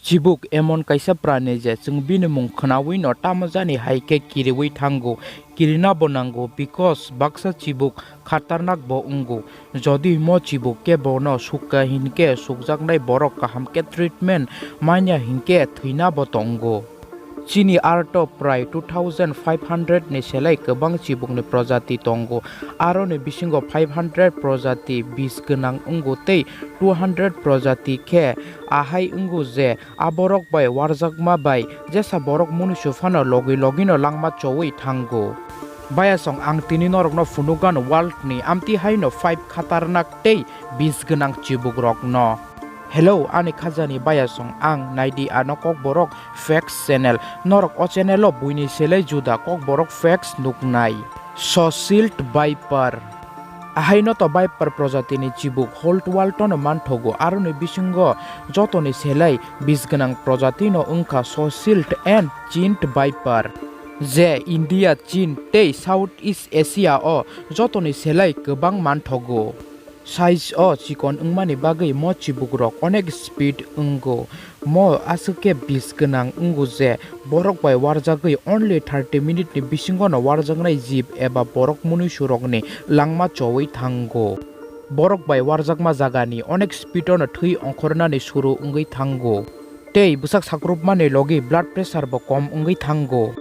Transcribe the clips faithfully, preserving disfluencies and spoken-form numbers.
Chibuk emon kaisa prani je chwng bini mung khwnawi no tamo jani hai khe kiriwi thango, kirina bo nango, because baksa chibuk khatarnak bo wngo. Jodi mo chibuk khe bono sukha hinkhe sukjaknai borok kaham khe treatment manya hinkhe thwina bo tongo. Chini art o prai two thousand five hundred ni selai kwbang chibukni projati tongo. Aroni bisingo five hundred projati bis gwnang wngo tei two hundred projati khe ahai wngo je aborok bai warjakma bai jesa borok munisu phano logi logino langma chowi thango. Bayasong ang tini norokno phunukgano world ni amtwi haino five khatarnak tei bis gwnang chibukrokno. Hello, ani khajani bayasong, ang naidi ano Kokborok Facts channel. Norok o channel o buini selai juda Kokborok Facts nuknai. Sosilt Viper. Ahaino to Viper projatini chibuk whole world no manthogo, aroni bisingo jotoni selai bis gwnang projati no wngkha Sosilt and Chined Viper, je India, Chin tei South East Asia o jotoni selai kwbang manthogo. Size o chikon wngmani bagwi mo chibukrok onek speed wngo. Mo aswk khe bis gwnang wngo je borok bai warjagwi only thirty minute ni bisingo no warjaknai jeep eba borok munisurokni langma chowi thango. Borok bai warjakma jagani onek speed o no thwi ongkhornani suru wngwi thango. Tei bwsak sakrupmani logi blood pressure bo kom wngwi thango.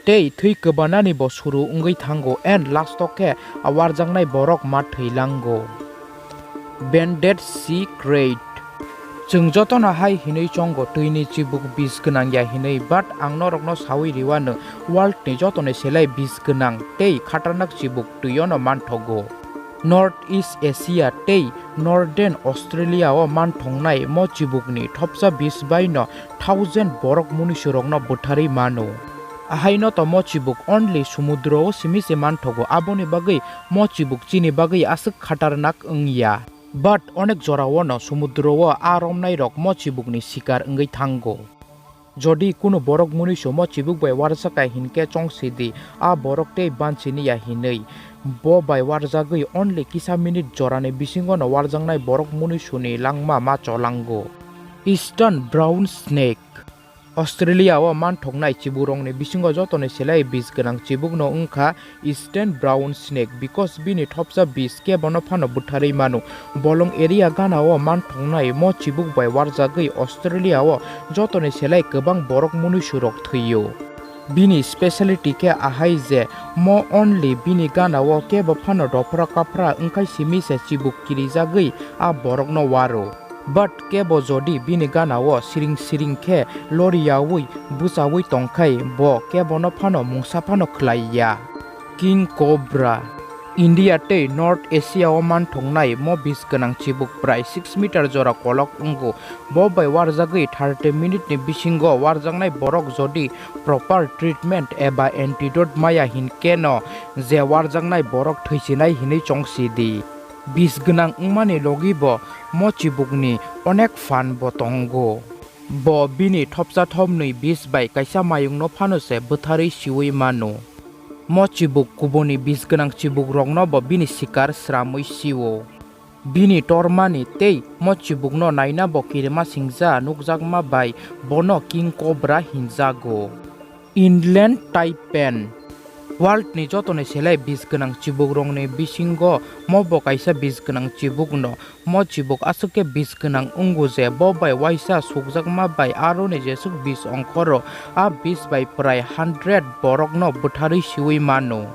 Tei thwi kwbanani bo suru wngwi thango and last o khe a warjaknai borok ma thwilango. Banded Sea Crate. Chwng jotono hai hinwi chongo twini chibuk bis gwnang ya hinwi, but ang norokno sawi riwano world ni jotoni selai bis gwnang tei khatarnak chibuk twiono manthogo. North East Asia tei Northern Australia o manthoknai mo chibukni thopsa bis baino thousand borok munisurokno bwtharwi mano. Ahaino to mo chibuk only sumudro o simi se manthogo, aboni bagwi mo chibuk chini bagwi aswk khatarnak wngya. But onek jorao no sumudro o a romnairok mo chibukni sikar wngwi thango. Jodi kunu borok munisu mo chibuk bai warjak kha hinkhe chongsi di, a borok tei banchini ya hinwi. Bo bai warjagwi only kisa minute jorani bisingo no warjaknai borok munisuni langma ma cholango. Eastern Brown Snake. Australia o manthoknai chibukrokni bisingo jotoni selai bis gwnang chibukno wngkha Eastern Brown Snake, because bini thopsa bis kebono phano bwtharwi mano. Bolong area gana o manthoknai mo chibuk bai warjagwi Australia o jotoni selai kwbang borok munisurok thwio. Bini speciality khe ahai je mo only bini gana o kebo phano dophra kaphra wngkhai simi se chibuk kirijagwi a borokno waro. But kebo jodi bini gana o siring siring khe loriyaui bwchaui tongkhai, bo kebono phano mungsa phano khlai ya. King Cobra. India tei North Asia o manthoknai mo bis gwnang chibuk prai six meter jora kolok wngo. Bo bai warjagwi thirty minute ni bisingo warjaknai borok jodi proper treatment eba antidote maya hinkhe no je warjaknai borok thwisinai hinwi chongsi di. Bis gwnang wngmani logi bo mo chibukni onek phan bo tongo. Bo bini thopsa thopnwi bis bai kaisa mayungno phano se bwtharwi siwi mano. Mo chibuk kubuni bis gwnang chibukrokno bo bini sikar sramwi sio. Bini tormani tei mo chibukno naina bo kirima singcha nukjakma bai bono King Cobra hinjago. Inland Taipan. World ni jotoni selai bis gwnang chibukrokni bisingo mo bo kaisa bis gwnang chibukno. Mo chibuk aswk khe bis gwnang wngo je bo bai waisa sukjakma bai aroni jesuk bis ongkhoro, a bis bai prai hundred borokno bwtharwi siwi mano.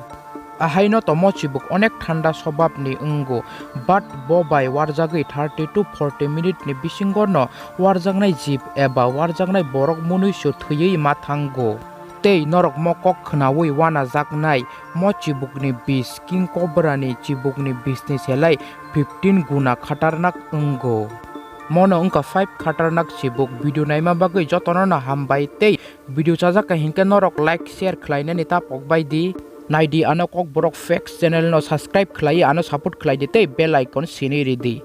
Ahaino to mo chibuk onek thanda sobabni wngo, but bo bai warjagwi thirty to forty minute ni bisingo no warjaknai jeep eba warjaknai borok munuisu thwiwi ma thango. Tei norok mo kok khwnaui wanajaknai mo chibukni bis King Cobra ni chibukni bisni selai fifteen guna khatarnak wngo. Mono wngkha five khatarnak chibuk. Video naima bagwi jotono no hambai tei video chajak kha hinkhe norok like share khlainani ta pokbai di. Naidi ano Kokborok Facts channel no subscribe khlai ano support khlai di tei bell icon sini ridi.